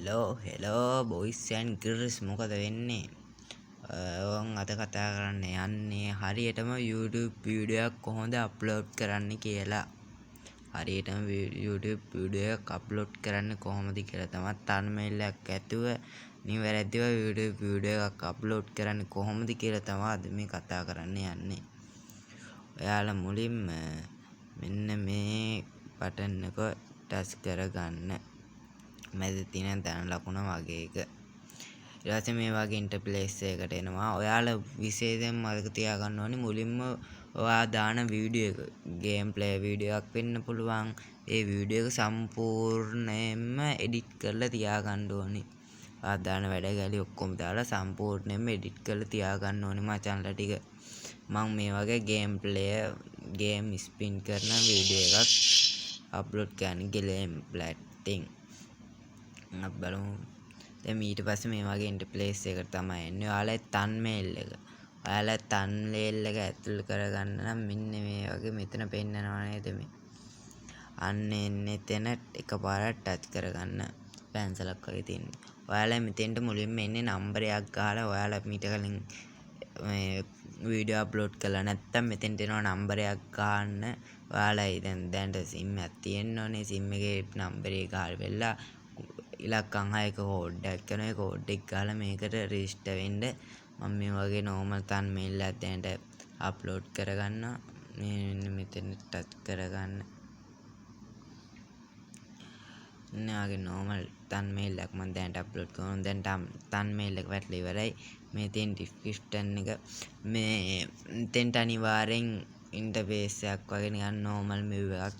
Hello hello boys and girls, මොකද වෙන්නේ? On අද කතා කරන්න යන්නේ හරියටම YouTube video එකක් කොහොමද අප්ලෝඩ් කරන්න කියලා. හරියටම YouTube video එකක් අප්ලෝඩ් කරන්න කොහොමද කියලා තමයි, තම්නේල් එකක් ඇතුව නිවැරදිව YouTube video එකක් අප්ලෝඩ් කරන්න කොහොමද කියලා තමයි අද මේ කතා කරන්න යන්නේ. ඔයාලා මුලින්ම මෙන්න මේ බටන් එක ටච් කරගන්න. මැද තියෙන ධන ලකුණ වගේ එක. ඊට පස්සේ මේ වගේ ඉන්ටර්ෆේස් එකකට එනවා. ඔයාලා විශේෂයෙන් මතක තියාගන්න ඕනේ, මුලින්ම ඔයා දාන වීඩියෝ එක ගේම් ප්ලේ වීඩියෝ එකක් වෙන්න පුළුවන්. ඒ වීඩියෝ එක සම්පූර්ණයෙන්ම එඩිට් කරලා තියාගන්න ඕනේ. ඔයා දාන වැඩ ගැලි ඔක්කොම දාලා සම්පූර්ණයෙන්ම එඩිට් කරලා තියාගන්න ඕනේ මචංලා ටික. මං මේ වගේ ගේම් ප්ලේ, ගේම් ස්පින් කරන වීඩියෝ එකක් අප්ලෝඩ් කරන්න, ගේම් ප්ලැටින්. අපි බලමු. දැන් ඊට පස්සේ මේ වගේ ඉන්ටර්ෆේස් එකට තමයි එන්නේ. ඔයාලා තම්නේල් එක. ඔයාලා තම්නේල් එක ඇතුල් කරගන්න නම් මෙන්න මේ වගේ මෙතන පෙන්නනවා නේද මේ. අන්න එන්නේ එතන එකපාරක් ටච් කරගන්න. පැන්සලක් වගේ තියෙන්නේ. ඔයාලා මෙතෙන්ට මුලින්ම එන්නේ නම්බරයක් ගහලා. ඔයාලා මීට කලින් මේ වීඩියෝ අප්ලෝඩ් කළා නැත්තම් මෙතෙන්ට එනවා නම්බරයක් ගහන්න. ඔයාලා දැන් දැනට සිම් එකක් තියෙන්න ඕනේ. සිම් එකේ නම්බරේ ගහලා වෙලා ඉලක්කම් 6ක කෝඩ් එකක් කරනවා. ඒ කෝඩ් එක ගහලා මේකට රෙජිස්ටර් වෙන්න. මම මේ වගේ නෝමල් තම්නේල් එකක් දැනට අප්ලෝඩ් කරගන්නවා. මේ මෙන්න මෙතන ටච් කරගන්න. ඉන්න වගේ නෝමල් තම්නේල් එකක් මම දැනට අප්ලෝඩ් කරනවා. දැන් තම්නේල් එක වැටලා ඉවරයි. මේ තියෙන ඩිස්ක්‍රිප්ෂන් එක, මේ මෙතෙන්ට අනිවාර්යෙන් ඉන්ටර්ෆේස් එකක් වගේ නිකන් නෝමල් මෙව් එකක්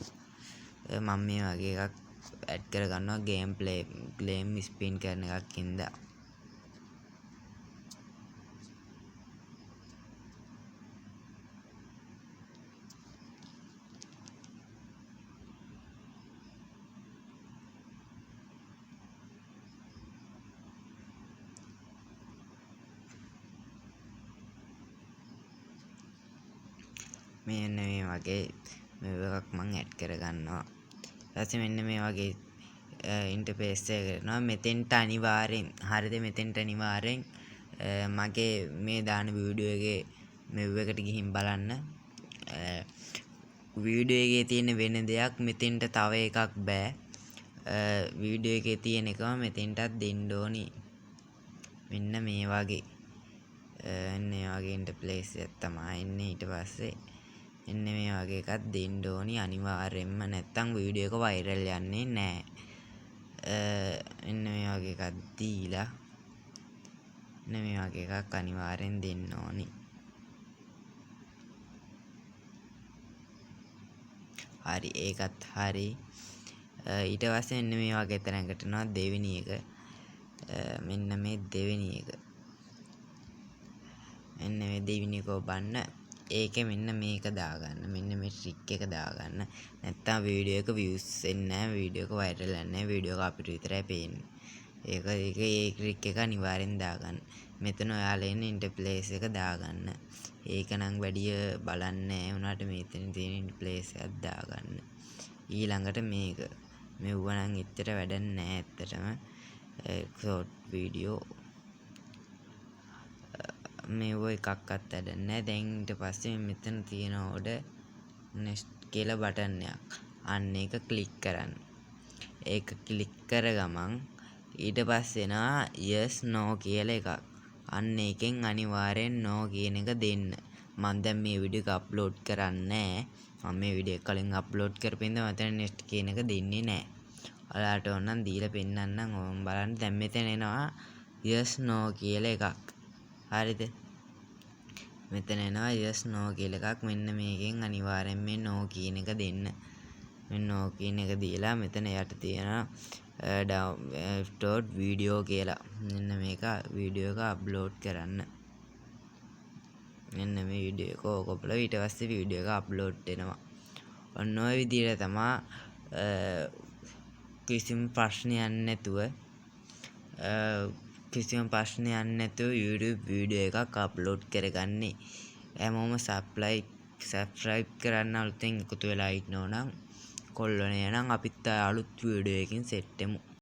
මම මේ වගේ එකක් ඇඩ් කරගන්නවා, ගේම් ප්ලේ, ගේම් ස්පින් කරන එකක් හින්දා. මෙන්න මේ වගේ මෙව් එකක් මං ඇඩ් කරගන්නවා. ඊට පස්සේ මෙන්න මේ වගේ ඉන්ටර්ෆේස් එක කරනවා. මෙතෙන්ට අනිවාර්යෙන්, හරිද, මෙතෙන්ට අනිවාර්යෙන් මගේ මේ දාන වීඩියෝ එකේ මෙව් එකට ගිහින් බලන්න. වීඩියෝ එකේ තියෙන වෙන දෙයක් මෙතෙන්ට තව එකක් බෑ. වීඩියෝ එකේ තියෙන එකම මෙතෙන්ටත් දෙන්න ඕනි. මෙන්න මේ වගේ. එන්න මේ වගේ ඉන්ටර්ෆේස් එකක් තමයි එන්නේ. ඊට පස්සේ එන්න මේ වගේ එකක් දෙන්න ඕනි අනිවාර්යෙන්ම, නැත්තම් වීඩියෝ එක වෛරල් යන්නේ නෑ. එන්න මේ වගේ එකක් දීලා, එන්න මේ වගේ එකක් අනිවාර්යෙන් දෙන්න ඕනි. හරි, ඒකත් හරි. ඊට පස්සේ මෙන්න මේ වගේ තැනකට එනවා දෙවෙනි එක. මෙන්න මේ දෙවෙනි එක. මෙන්න මේ දෙවෙනි එක ඔබන්න. ඒකේ මෙන්න මේක දාගන්න. මෙන්න මේ ට්‍රික් එක දාගන්න. නැත්තම් වීඩියෝ එක වීව්ස් එන්නේ නැහැ. වීඩියෝ එක වෛරල් යන්නේ නැහැ. වීඩියෝ එක අපිට විතරයි පේන්නේ. ඒක ඒක ඒ ට්‍රික් එක අනිවාර්යෙන් දාගන්න. මෙතන ඔයාලා එන්න ඉන්ටර්ෆේස් එක දාගන්න. ඒක නම් වැඩිය බලන්නේ නැහැ. වුණාට මෙතන තියෙන ඉන්ටර්ෆේස් එකක් දාගන්න. ඊළඟට මේක. මෙව්ව නම් එච්චර වැඩක් නැහැ ඇත්තටම. ෂෝට් වීඩියෝ මෙව එකක්වත් වැඩක් නැහැ. දැන් ඊට පස්සේ මෙතන තියෙන උඩ නෙක්ස්ට් කියලා බටන් එකක්. අන්න ඒක ක්ලික් කරන්න. ඒක ක්ලික් කර ගමන් ඊට පස්සේ එනවා yes no කියලා එකක්. අන්න ඒකෙන් අනිවාර්යෙන් no කියන එක දෙන්න. මං දැන් මේ වීඩියෝ එක අප්ලෝඩ් කරන්නේ නැහැ. මම මේ වීඩියෝ එක කලින් අප්ලෝඩ් කරපු හින්දා මතන නෙක්ස්ට් කියන එක දෙන්නේ නැහැ. ඔයාලට ඕන නම් දීලා පෙන්නන්නම්. ඕම් බලන්න, දැන් මෙතන එනවා yes no කියලා එකක්. හරිද? මෙතන එනවා yes no කියලා එකක්. මෙන්න මේකෙන් අනිවාර්යෙන් මේ no කියන එක දෙන්න. මෙන්න no කියන එක දීලා මෙතන යට තියෙනවා අප්ලෝඩ් වීඩියෝ කියලා. මෙන්න මේක වීඩියෝ එක අප්ලෝඩ් කරන්න. මෙන්න මේ වීඩියෝ එක ඕක ඔබලා ඊට පස්සේ වීඩියෝ එක අප්ලෝඩ් වෙනවා. ඔන්න ඔය විදිහට තමා කිසිම ප්‍රශ්නයක් නැතුව YouTube video එකක් අප්ලෝඩ් කරගන්නේ. හැමෝම සබ්ස්ක්‍රයිබ් කරන්න අලුතෙන් එකතු වෙලා ඉන්නව නම් කොල්ලනේ නම් අපිත් අලුත් වීඩියෝ එකකින් සෙට් වෙමු.